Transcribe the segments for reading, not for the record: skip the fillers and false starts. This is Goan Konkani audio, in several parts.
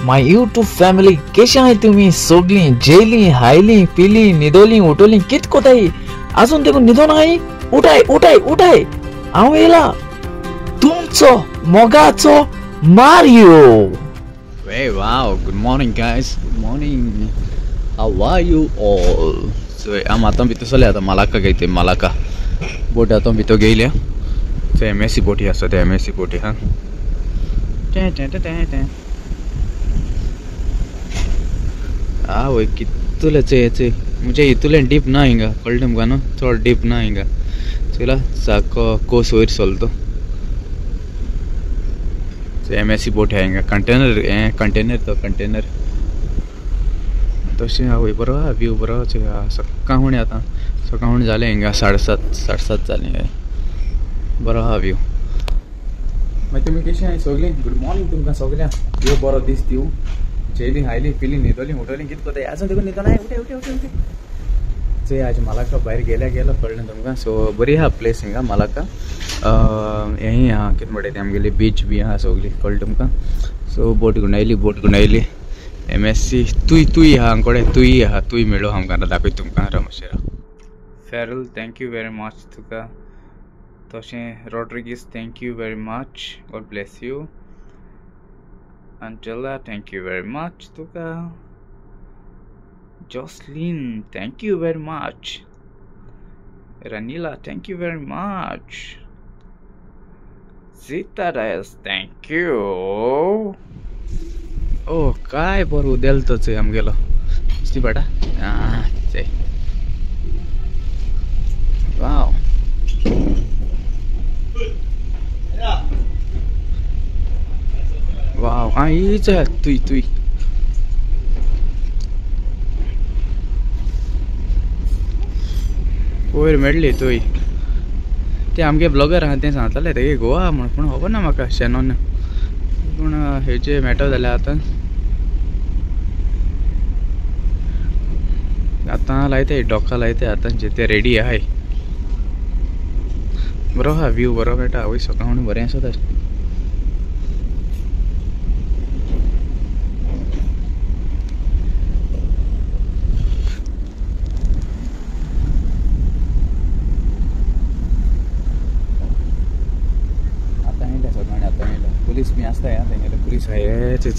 My YouTube family केशे आहाय तुमी सगळीं जेली हायली पिली न्हिदोली उठोली कित कोताय आजून देखून न्हिदोन आहाय उठाय उठाय उठाय हांव येयला तुमचो मोगाचो Mario. Hey, wow, good morning guys, good morning. How are you all? So, I'm आतां भितर चले आतां मलाका घेते मलाका बोट आतां भितर गेल्या. ते एमएससी बोटी आसा ते एमएससी बोटी हा. आ वय कितले चेय म्हणजे इतुलें डीप ना हिंगा कळ्ळें तुमकां न्हू चड डीप ना हिंगा चोयला सारको कोस वयर चलतो. एमएससी बोट आहे हिंगा कंटेनर कंटेनर तो कंटेनर तशें आवय बरो आहा व्यू बरो सकाळी आतां सकाळी जालें हिंगा 7:30 जालें बरो आहा व्यू. मागीर तुमी कशी आहाय सगळीं गुड मॉर्निंग तुमकां सगळ्यांक व्यू बरो दीस दिवं. जेली हायली पिली न्हिदोली उठोली कितें कोताय आजून देखून न्हिदोना उठे उठे उठे उठे. चोय आज मलाका भायर गेल्या गेलो कळ्ळें तुमकां. सो बरी आहा प्लेस हिंगा मलाका हेंय आहा कितें म्हणटा तें आमगेली बीच बी आहा सगळी कळ्ळें तुमकां. सो बोट गुंडायली बोट गुंडायली एमएससी तुय तुय आहा आमकडे तुय आहा तुय मेळो आमकां दाखयता तुमकां रमेशरा. Feral thank you very much तुका. तशें Rodrigues thank you very much God bless you. Angela thank you very much तुका. Jocelyn thank you very much. Ranila thank you very much. Zita Dias thank you. ओ काय बरो उदेल तो चोय आमगेलो दिसती पडटा चोय. वाव वाव आ हीच तुय तुय वयर मेळ्ळी तुय. ते आमगे ब्लॉगर आहा तें सांगताले तेगे गोवा म्हण पूण खबर ना म्हाका शेनोन पूण हेजे मॅटर जाल्या आतां आतां लायताय डोका लायताय आतां जे ते रेडी आहाय. बरो आहा व्यू बरो मेळटा आवय सकाळी बरें आसा तर. आतां येयले सकाळी आतां येयले पुलीस बी आसता तेंगेले पुलीस आहाय चे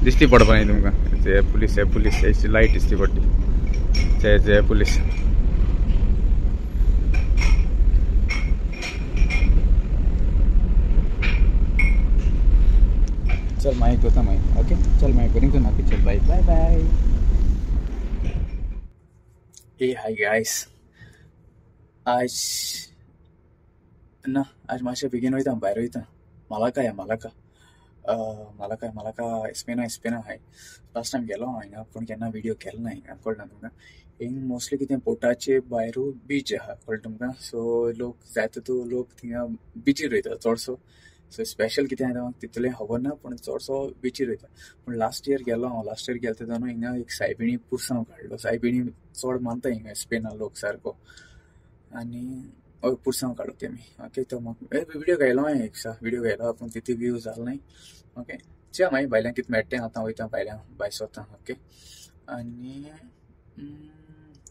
दिसती पडपा न्ही तुमकां. ते पुलीस हे पुलीस हेची लायट दिसती पडटी ते ते पुलीस. चल माइक होता माइक ओके चल माइक करेंगे तो नाके चल bye bye bye. Hey hi guys आज ना आज मातशें बेगीन वयता भायर वयता मलाका या मलाका मलाका मलाका स्पेना स्पेना आहाय. लास्ट टायम गेलो हांव हिंगा पूण केन्ना व्हिडियो केलो ना हिंगा कळ्ळें तुमकां. हिंग मोस्टली कितें बोटाचे भायरू बीच आहा कळ्ळें तुमकां. सो लोक जायते तूं लोक थिंगा बिचीर वयता चडसो. सो स्पेशल कितें आहा तें तितलें खबर ना पूण चडसो बिचीर वयता. पूण लास्ट इयर गेलो हांव लास्ट इयर गेलो तेन्ना न्हू हिंगा एक सायबिणी पुरसांव काडलो. सायबिणी चड मानता हिंगा स्पेना लोक सारको आनी हय पुरसांव काडलो तेमी ओके. तो म्हाका व्हिडियो घायलो हांवें एक व्हिडियो घायलो पूण तितू व्यू जालो न्हय ओके. चया मागीर भायल्यान कितें मेळटा तें आतां वयता भायल्यान भायर सोदता ओके. आनी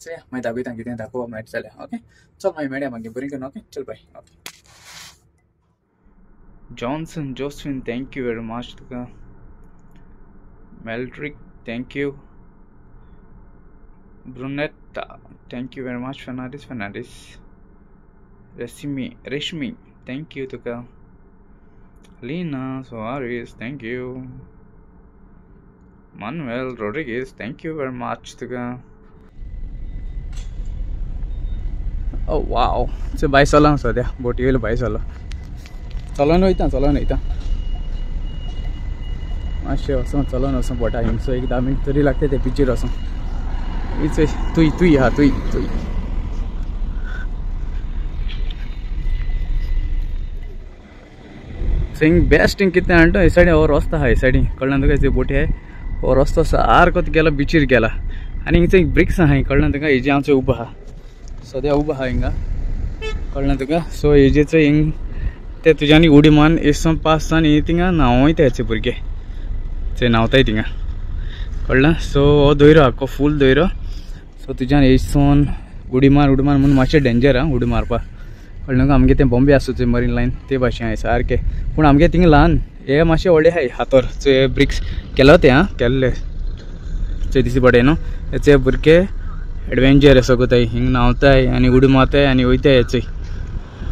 चया मागीर दाखयता कितें दाखोवपाक मेळटा जाल्यार ओके. चल मागीर मेळया मागीर बरें करून ओके चल बाय okay. Johnson Josephine thank you very much तुका. Meldrick thank you. Brunetta thank you very much. Fernandes Fernandes Reshmi Reshmi thank you तुका. Lina Soares thank you. Manuel Rodrigues thank you very much तुका. ओ वाव चोय भायर चलों सद्या बोटी वयलो भायर चलो चलोन वयता चलोन वयता मातशें वचोन चलोन वचोन बोटा हिंगसो एक 10 मिनट तरी लागता ते बिचीर वचोन. चोय तुय तुय आहा तुय तुय. सो हिंग बेस्ट हिंग कितें म्हणटा हे सायडीन हो रस्तो आहा हे सायडीन कळ्ळें तुका. जे बोटी आहाय हो रस्तो सारको गेला बिचीर गेला आनी हिंगसो एक ब्रिक्स आहा कळ्ळें तुका. हेजे हांव चोय उबो आहा सद्या उबो आहा हिंगा कळ्ळें तुका. सो हेजे चोय हिंग ते तुज्यानी उडी मारून एसोन पास जावन थिंगा न्हांवोय ते भुरगे. चोय न्हांवताय थिंगा कळ्ळें. सो हो दोयरो आख्खो फूल दोयरो. सो तुज्यान येयसून उडी मार उडी मार म्हणून मातशें डेंजर आं उडी मारपाक कळ्ळें. आमगे तें बॉम्बे आसा चोय मरीन लायन ते भाशेन आहाय सारकें, पूण आमगे थिंगा ल्हान हे मातशें व्हडलें आहाय हातोर. चोय ब्रिक्स केलो तें आं केल्ले चोय दिसती पडटा न्हू. हेचे भुरगे एडवेंचर असो कोताय हिंग न्हांवताय आनी उडी मारताय आनी वयताय हेचय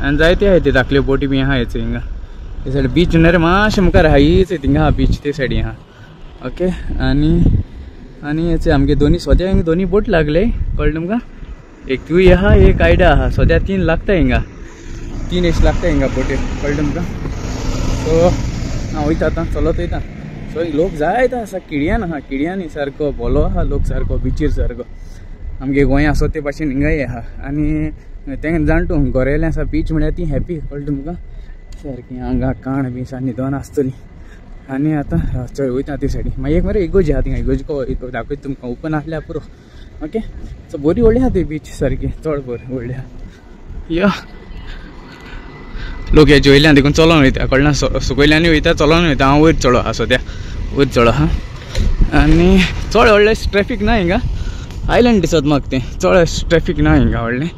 आनी जायते आहाय ते धाकल्यो बोटी बी आहा हेचय हिंगा. ते सायड बीच न्हय रे मातशें मुखार आहा हीच थिंगा आहा बीच ते सायडी आहा. ओके आनी आनी हेचे आमगे दोनी सद्या हिंगा दोनी बोट लागले कळ्ळें तुमकां. एक तूं आहा एक आयडा आहा. सद्या 3 लागता हिंगा, 3 एश लागता हिंगा बोटीर कळ्ळें तुमकां. सो हांव वयता आतां चलत वयता. सो लोक जायते आसा किडयान आहा, किडयांनी सारको भोलो आहा लोक सारको बिचीर सारको. आमगे गोंया आसा ते भाशेन हिंगाय आहा. आनी तेंका जाण तूं गोरेलें आसा बीच म्हळ्यार ती हॅपी कळ्ळें तुमकां सारकी आंगा काण बी सा न्हिदोन आसतली. आनी आतां चोय वयता ते सायडी मागीर एक मरे इगोजी आहा थिंगा, इगोजी दाखयता तुमकां ओपन आसल्यार पुरो. ओके सो बरी व्हडली आहा ती बीच सारकी चड बरी व्हडली आहा. यो लोक हे वयल्यान देखून चलोन वयता कळ्ळें. सुकयल्यानूय वयता चलोन वयता. हांव वयर चलो आहा सद्या, वयर चलो आहा. आनी चड व्हडलें ट्रॅफीक ना हिंगा, आयलंड दिसत म्हाका तें चड ट्रॅफीक ना हिंगा व्हडलें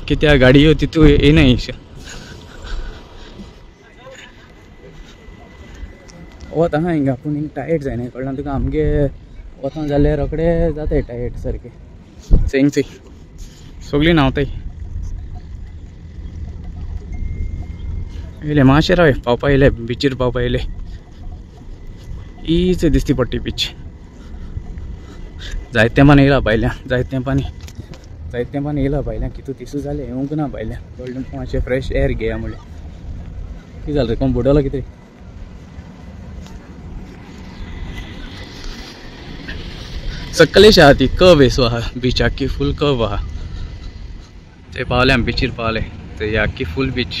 कित्याक गाडयो तितू येयनाय. वत आहा हिंगा पूण हिंगा टायर्ड जायना कळ्ळें तुका. आमगे वता जाल्यार रोखडे जाताय टायर्ड सारकें. चोय हिंग चोय सगळीं न्हांवताय. येयले मातशें राव पावपा येयले बिचीर पावपा येयले. हीच दिसती पडटी बीच. जायते तेंपान येयला भायल्यान, जायते तेंपानी जायते तेंपान येयला भायल्यान. कितू दिसूं जालें येवंक ना भायल्यान कळ्ळें. मातशें फ्रेश एअर घेया म्हणलें. कितें जालें रे कोण बुडवलो कितें? सकलेश आहा ती कर्व येसो आहा बीच आख्खी फूल कर्व आहा. ते पावले आमी बिचीर पावले. ते आख्खी फूल बीच,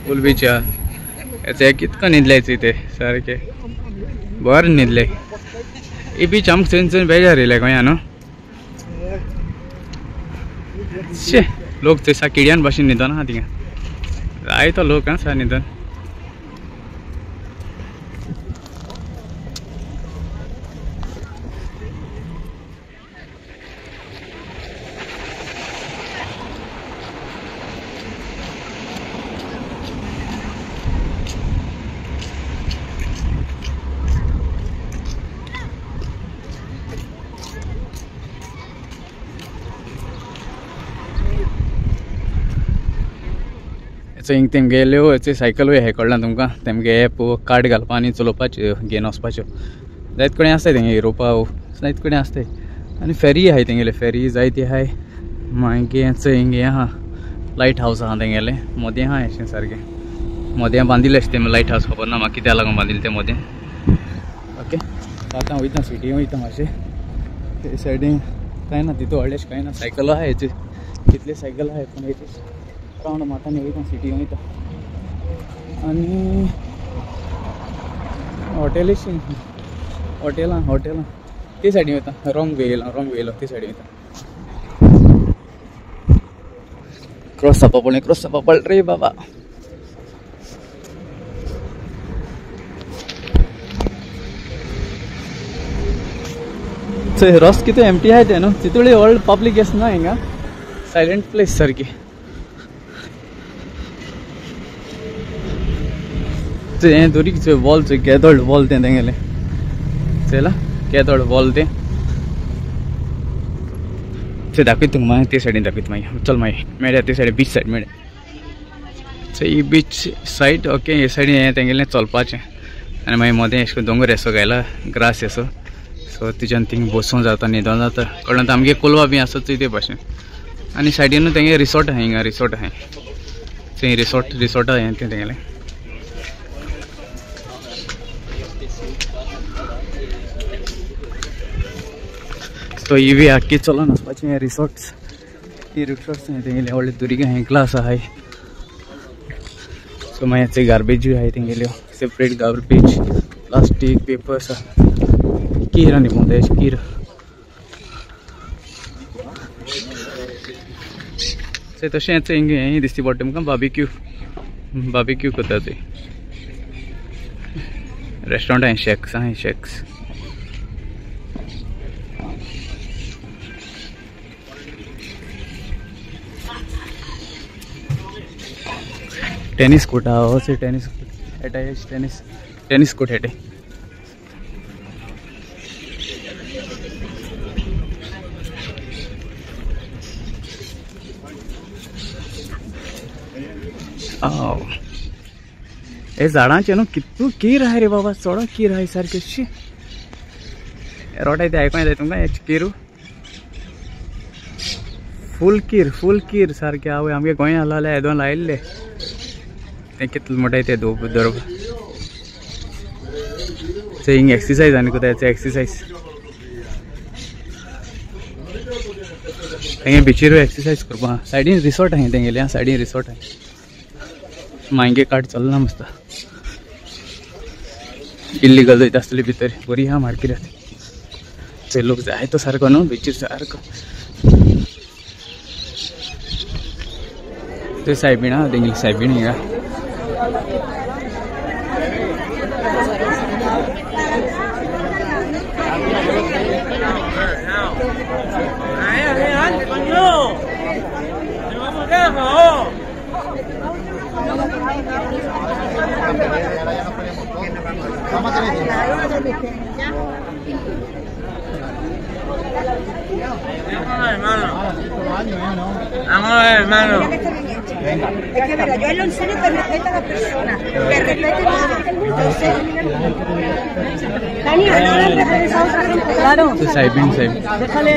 फूल बीच आहा. हेचे कितको न्हिदले ते सारके बरें न्हिदले. ही बीच आमकां चोयन चोयन बेजार येयले गोंया न्हू. शे लोक थंय सा किड्यान भाशेन न्हिदोन आहा थिंगा जायतो लोक आहा सा न्हिदोन. हिंग तेमगेल्यो सायकल आहाय कळ्ळें तुमकां. तेमगे एप कार्ड घालपा आनी चलोवपाच्यो घेवन वचपाच्यो. जायत कडेन आसताय तेंगे युरोपा जायत कडेन आसताय. आनी फेरी आहाय तेंगेले, फेरी जायती आहाय. मागीर चोय हिंग हें आहा लायट हावस आहा तेंगेलें मोदें आहा अशें सारकें मोदें बांदिल्लें अशें तें लायट हावस. खबर ना म्हाका कित्याक लागून बांदिल्लें तें मोदें. ओके आतां वयता सिटी वयता मातशें ते सायडीन कांय ना तितू व्हडलें कांय ना. सायकल आहा हेचे कितले सायकल आहाय पूण हेचे रावंड मारता आनी वयता सिटी वयता. आनी हॉटेल हॉटेलां हॉटेलां ते सायडीन वयता. रॉंग वे येयला, रॉंग वे येयलो ते सायडीन वयता. क्रॉस जावपा पडलें, क्रॉस जावपा पडलें रे बाबा. चोय रस्तो कितें एम्प्टी आहाय तें न्हू, तितूय व्हड पब्लीक येस ना हिंगा, सायलंट प्लेस सारकी. हें दोरी चोय वॉल चोय केदोळ वॉल तें तेंगेलें चोयला केदोळ वॉल तें. चोय दाखयता तुमकां मागीर ते सायडीन दाखयता मागीर. चल मागीर मेळया ते सायडीन बीच सायड मेळया. चोय ही बीच सायड. ओके हे सायडीन हें तेंगेलें चलपाचें आनी मागीर मदें अशें करून दोंगर येसो घायला ग्रास येसो. सो तुज्यान थिंग बसूं जाता न्हिदोन जाता कळ्ळें. आमगे कोलवा बी आसा चोय ते भाशेन. आनी सायडीनूय तेंगे रिसॉर्ट आहा हिंगा, रिसॉर्ट आहा थंय रिसॉर्ट, रिसॉर्ट आहा तें तेंगेलें. सो ही बी आख्खी चलोन वचपाचें हें रिसॉर्ट्स, ही रिसॉर्ट्स तेंगेले व्हडले दुरीग आहाय, ग्लास आहाय. सो मागीर थंय गार्बेजूय आहाय तेंगेल्यो सेपरेट गार्बेज, प्लास्टीक पेपर्स आहा. कीर आनी पोंदा कीर. तशेंच हिंगा हें दिसती पडटा तुमकां बार्बिक्यू, बार्बेक्यू करता थंय. रेस्टोरंट आहे, शॅक्स आहे, शॅक्स. टेनिस कोर्ट हा, tennis court tennis tennis court हेटे. हे झाडांचे न्हू कितू कीर आहे रे बाबा, चोडो कीर आहे सारखे. शी रोटाय ते आयकों येता तुमकां हेच किरू, फूल कीर, फूल कीर सारखे. आवय आमगे गोंया जाल्यार येदोन लायिल्ले तें कितले मोठे ते धरप. हिंग एक्सरसाइज आनी कोता एक्सरसाइज तेंगे बिचीर एक्सरसाइज करपा. सायडीन रिसॉर्ट आहे तेंगेले, सायडीन रिसॉर्ट आहे. मांगे कार्ड चलना मस्त इल्लीगल वयता आसतली भितर, बरी आहा मार्केटात. थंय लोक जाय तो सारको न्हू बिचीर सारको. थंय सायबीण आहा तेंगेली, सायबीण हिंगा. Es que verdad, yo lo enseño que respeta a la persona, que respete entonces. Dani, claro. Saibin, Saibin. Déjale.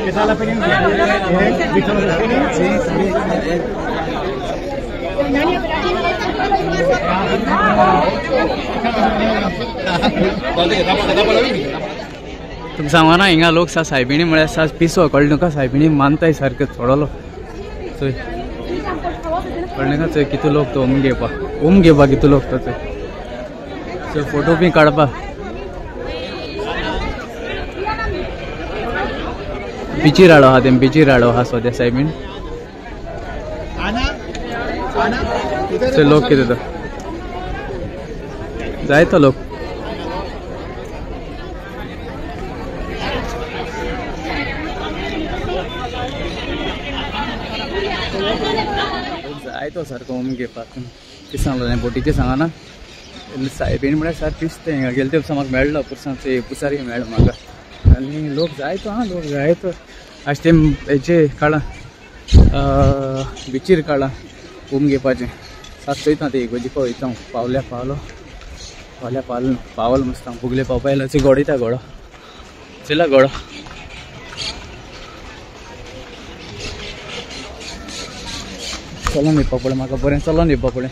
¿Qué tal la experiencia? ¿Visto los delfines? Sí, sí. तुमकां सांगना हिंगा लोक सा सायबिणी म्हळ्यार सा पिसो कळ्ळें तुका, सायबिणी मानताय सारकें थोडो लोक चोय कळ्ळें का. चोय कितू लोक तो उम घेवपा, उम घेवपा कितू लोक तो चोय चोय फोटो बी काडपा. बिचीर हाडो आहा तें, बिचीर हाडो आहा सद्या सायबीण. चोय लोक कितें तो जायतो लोक. जायतो सारको उम घेवपाक. कितें सांगलें बोटीचें सांगना सायबीण म्हळ्यार सारकें पिसतें हिंगा गेले ते म्हाका मेळ्ळो पुरसां पुसारी मेळ्ळो म्हाका. आनी लोक जायतो आहा, लोक जायतो. आज ते हेचे काडा बिचीर काडा उम घेवपाचें. सात चोयता ते इगोर्जीक वयता हांव. पावल्या पावलो, पावल्या पावलो पावल मस्त हांव बुगले पावपा येयला. गोडयता घोडो चोयला घोडो. चलोन येवपा पडलें म्हाका, बरें चलोन येवपा पडलें.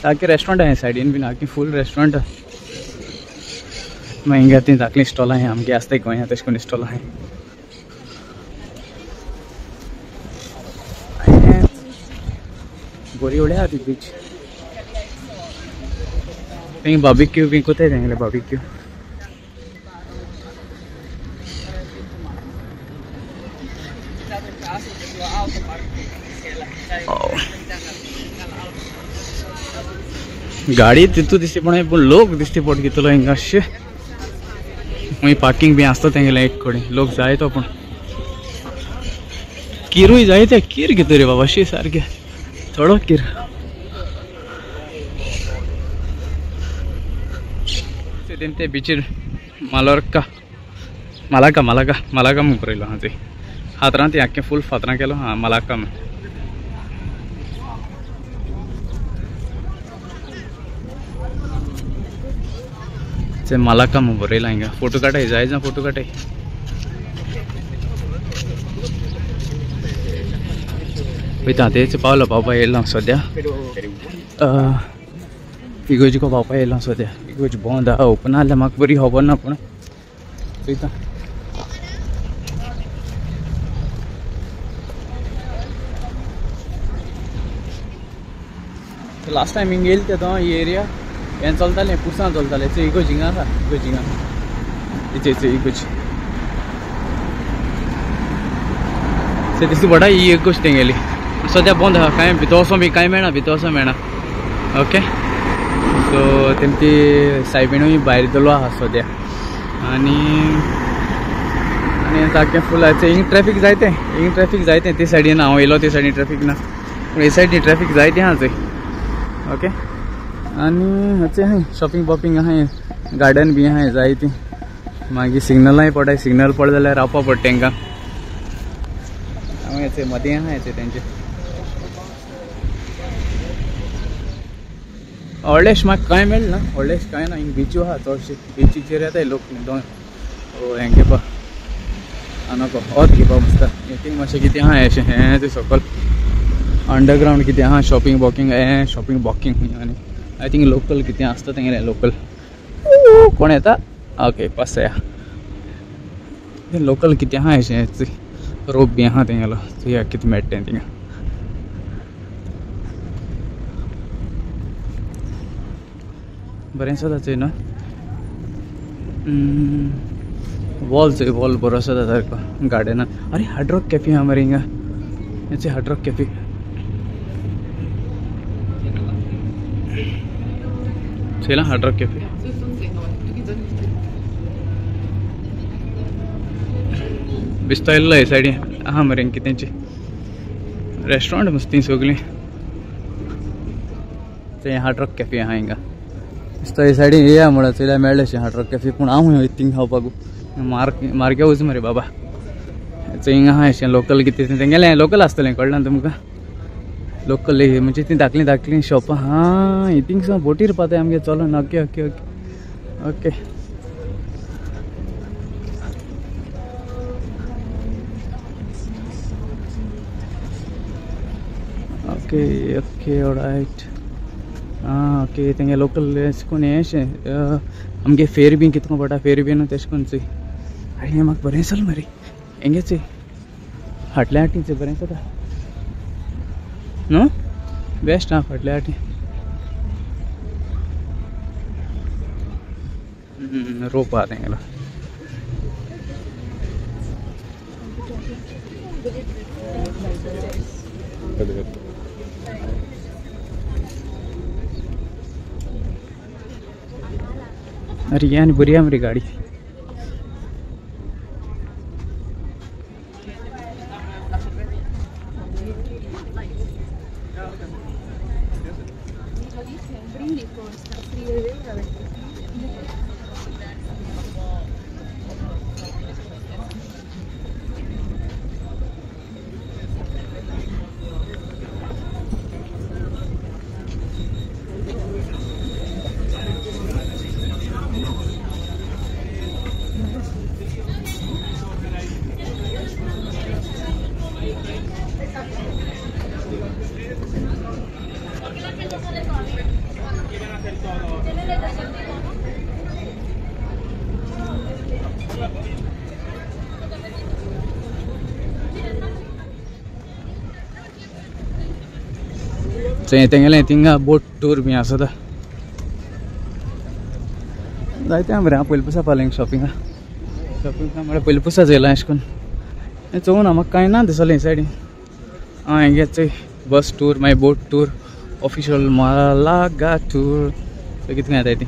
सारकें रेस्टोरंट आहा सायडीन बीन, आख्खें फूल रेस्टोरंट. मागीर हिंगा तीं धाकलीं स्टॉलां आहाय आमगे आसताय गोंयांत तशें करून स्टॉलां आहाय. बरी व्हडली आहा ती बीच. थंय बार्बेक्यू बी कोताय तेंगेले बार्बेक्यू. गाडी तितू दिसती पडना पूण लोक दिसती पड कितलो हिंगा. मागीर पार्किंग बी आसता तेंगेलें एक कडेन, लोक जाय तो पूण किरूय जाय ते कीर कितें रे बाबा शी सारकें थोडो कीर. ते बिचीर मालोर्का मालाका मालाका मालाका म्हूण बरयलो आहा थंय फातरां, ती आख्खें फूल फातरां केलो आहा मालाका म्हूण. मालाका म्हूण बरयलां हिंगा. फोटो काडाय जाय जा, फोटो काडाय. वयता तेच पावलो पावपा येयलो हांव सद्या. इगोर्जीको पावपा येयलो हांव सद्या. इगोर्ज बंद आहा, ओपन आसल्यार म्हाका बरी खबर ना पूण चोयता. लास्ट टायम हिंग येयले तेदो ही एरिया हें चलतालें पुरसां चलतालें चोय इगोज हिंगा आसा इगोज हिंगा इचे इचे इगोज से दिसती पडटा ही एक गोश्ट तेंगेली सद्या बंद आसा कांय भितर वचों बी कांय मेळना भितर वचों मेळना ओके सो तेमची सायबिणूय भायर गेलो आसा सद्या आनी आनी सारकें फूल आसा हिंग ट्रॅफीक जायतें हिंग ट्रॅफीक जायतें ते सायडीन हांव येयलो ते सायडीन ट्रॅफीक ना पूण हे सायडीन ट्रॅफीक जायतें आहा थंय ओके आनी अशें आहाय शॉपिंग बॉपिंग आहाय गार्डन बी आहाय जायतीं मागीर सिग्नलांय पडटाय सिग्नल पडलें जाल्यार रावपा पडटा तेंकां हांव येचे मदीं आहा येचे तेंचे व्हडलेश म्हाका कांय मेळना व्हडलेश कांय ना हिंग बिचू आहा चडशे बिचीचेर येताय लोक न्हिदोन हें घेवपा नको ओत घेवपा मस्त थिंग मातशें कितें आहा अशें हें तें सकल अंडरग्रावंड कितें आहा शॉपिंग वॉकिंग हें शॉपिंग वॉकिंग आनी I think local कितें आसता तेंगेलें लोकल कोण येता ओके पास या लोकल कितें आहा अशें रोप बी आहा तेंगेलो चोया कितें मेळटा तें थिंगा बरें आसा चोय न्हू वॉल चोय वॉल बरो आसा सारको गार्डनान अरे हार्ड रॉक कॅफे आहा मरे हिंगा हेचे हार्ड रॉक कॅफे चोयला हार्ड रॉक कॅफे बेश्तो येयल्लो हे सायडीन आहा मरे कितेंचे रेस्टोरंट मस्ती सगळीं थंय हार्ड रॉक कॅफे आहा हिंगा बेश्तो हे सायडीन येया म्हणून चोयल्यार मेळ्ळें अशें हार्ड रॉक कॅफे पूण हांव खंय वयता थिंग खावपाक मार्के वच मरे बाबा हिंगा आहा अशें लोकल कितें तेंगेलें लोकल आसतलें कळ्ळें ना तुमकां लोकल म्हणजे ती धाकलीं धाकलीं शॉपां हा थिंगसान बोटीर पावताय आमगे चलोन okay okay okay okay okay okay alright आं ओके तेंगे लोकल एशें कोन्न हें अशें आमगे फेर बी कितको पडटा फेर बी न्हू तेशें कोन्न चोय आनी हें म्हाका बरें दिसलें मरे हेंगे चोय फाटल्या हाटी चोय बरें दिसता न्हू बेस्ट आहा फाटल्या हाटी रोप आहा तेंगेलो अरे ये आनी बरी आहा मरे गाडी तेंगेलें थिंगा बोट टूर बी आसता जायते आहा मरे हांव पयलीं पुसा पावलें शॉपिंगा शॉपिंगा म्हळ्यार पयलीं पुसा चोयलां एशें कोन्न हें चोवना ना म्हाका कांय ना दिसलें हे सायडीन आं हेंगे चोय बस टूर मागीर बोट टूर ऑफिशियल मालागा टूर कितलें येताय ती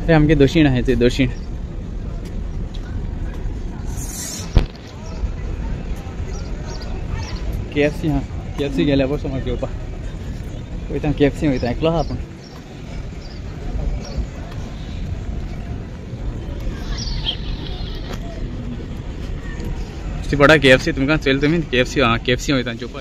ते आमगे दक्षिण आहे ते दक्षिण केएफसी हा केएफसी गेल्या बसो म्हाका घेवपा वयता केएफसी वयता एकलो आहा पूण पडा केएफसी तुमकां चोयल तुमी केएफसी हा केएफसी वयता जेवपा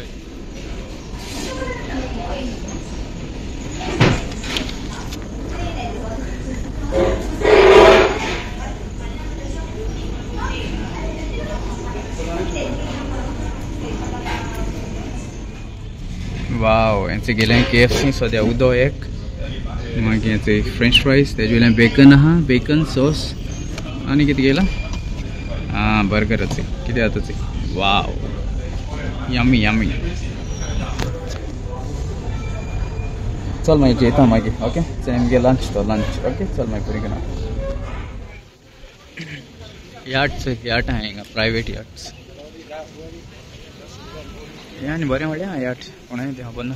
वाव यांचे गेले केएफसी सद्या उदो एक मागीर ते फ्रेंच फ्रायज तेजे वयल्यान बेकन आहा, बेकन सॉस आनी कितें केलां आं बर्गराचे कितें आतां ते. वाव यमी यमी. चल मागीर जेयता मागीर. ओके चल आमगे लंच तो लंच. ओके चल मागीर बरी करून. यार्ड्स यार्ट आहा हिंगा प्रायवेट यार्ड्स. हें आनी बरें व्हडलें आहा यार्ड, कोणाय तें खबर ना.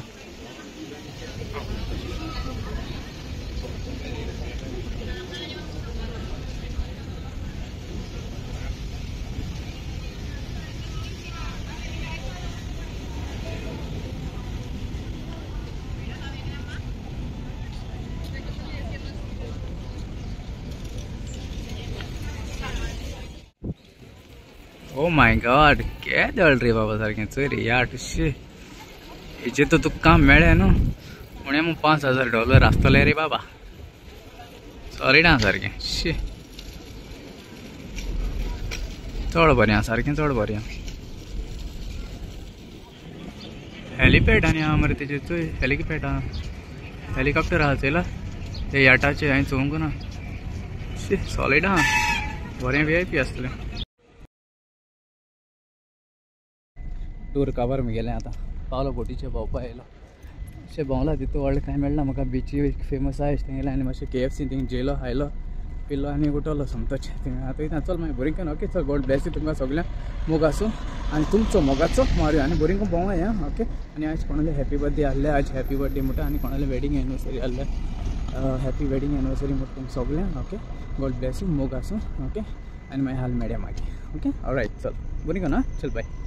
ओ my God केदळ रे बाबा सारकें चोय रे यार्ट. शी हेजेर तर तुका काम मेळ्ळें न्हू उणें मग $5,000 आसतले रे बाबा. सॉरी ना सारकें. शी चड बरें आहा सारकें, चड बरें आहा. हेलिपॅड आनी आहा मरे तेजेर चोय, हेलिपॅड आहा, हेलिकॉप्टर आहा चोयला ते यार्टाचेर हांवें चोवंक ना. शी सॉलीड आहा, बरें VIP आसतलें. टूर काबार गेलें आतां पावलो बोटीचेर भोंवपा येयलो. अशें भोंवला तितू व्हडलें कांय मेळना म्हाका. बिची फेमस आहा थिंग गेलें आनी मातशें KFC थिंग जेयलो खायलो पिलो आनी उठलो सोमतोच थिंग. आतां वयता चल मागीर बरी करून. ओके चल गॉड ब्लेस you तुमकां सगळ्यांक. मोग आसूं आनी तुमचो मोगाचो मारयो आनी बरी करून भोंवा या. ओके आनी आयज कोणाले हॅपी बर्थडे आहले, आयज हॅपी बर्थडे म्हणटा आनी कोणाले वेडींग एनिवर्सरी आहले, हॅपी वेडींग एनिवर्सरी म्हणटा तुमकां सगळ्यांक. ओके गॉड ब्लेस you, मोग आसूं. ओके आनी मागीर हाल मेळया मागीर. ओके ऑलरायट चल बरी करून. आं चल बाय.